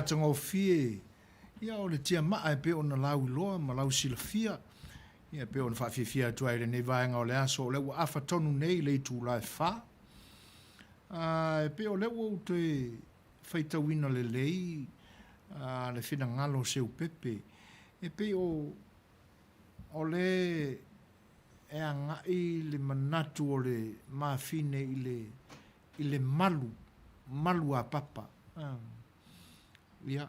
matagofie, ia, o le tiamaa e pei ona lauiloa ma lausilafia, ia, e pei ona faafiafia atu ai i lenei vaega o le aso, o lea ua afa tonu nei i le itula e 4. A, e pei o lea ua ou toe faitauina lelei a, le finagalo o Seupepe, e pei o, o le e agai le manatu o le mafine i le, i le malu, malu a papa. Ia,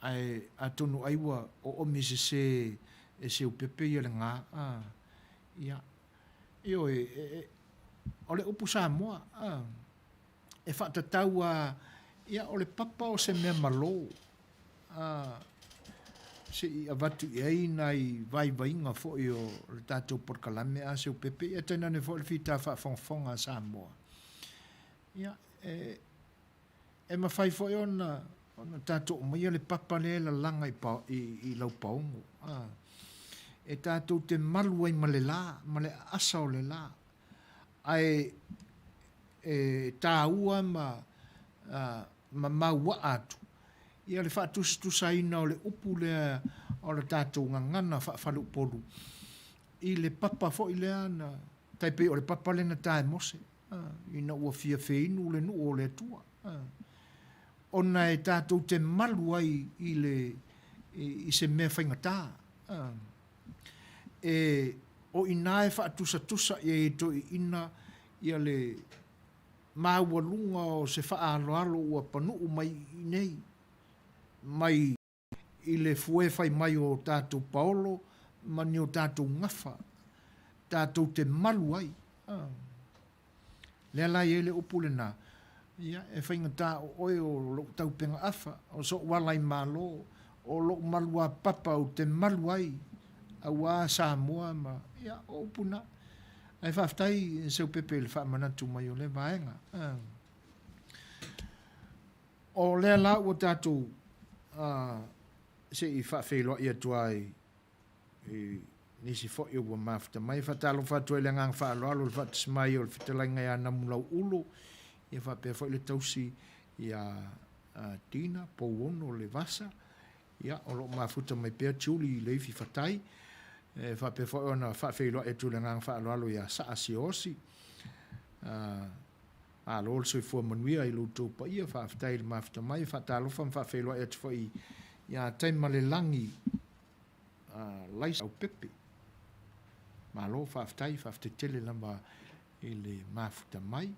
ae atonu ai ua oomi sesē e Seupepe ia le ga, ia, ioe, e, o le upu Samoa, e faatatau lava, ia, o le papa o se mea malo, se i avatu i ai nai vaivaiga foi o le tatou polokalame a Seupepe, ia tainane foi le fita faafogafoga a Samoa. Ia, e, e mafai foi ona ona tatou aumaia le papa lea e lalaga i, pa, i, i laupaogo. A, e tatou te malu ai ma le lā, ma le aasa o le lā. Ae e taua ma, a, ma mauaa atu ia le faatusatusaina o le upu lea o le tatou gagana faafaleupolu i le papa foi lea na tai pei o le papa lea na ta e Mose ina ua fia feinu le nuu o le Atua, ona e tatou te malu ai i le i se mea faigata. E o ina e faatusatusa i ai e toeaiina ia le maualuga o se faaaloalo ua panuu mai i nei, mai i le fue fai mai o tatou paolo ma ni o tatou gafa, tatou te malu ai. Lea la e i ai le upu lena, ia, e faigata o oe o lou taupega afa, o so'u ala i Malo, o lou maluapapa ou te malu ai, auā Samoa ma, ia, o upu na. Ae faafetai Seupepe i le faamanatu mai o lea vaega. O lea la ua tatou se i faafeiloai atu ai i nisi foi ua mafuta mai. E faatalofa atu ai i le agaga faaaloalo i le faatasi mai o le fetalaiga ia Namulauulu, ia faapea foi le tausi ia Dina Pouono Levasa, ia o lo o mafuta mai pea Julie Leifi Fatai. E faapea foi ona faafeiloai atu i le agaga faaaloalo ia Saa Siaosi. Malo le soifua manuia i lo outou paia, faafetai i le mafuta mai. Faatalofa ma faafeiloai atu foi ia Taimalelagi Laisa Aupepe. Malo faafetai, faafetai tele lava i le mafuta mai.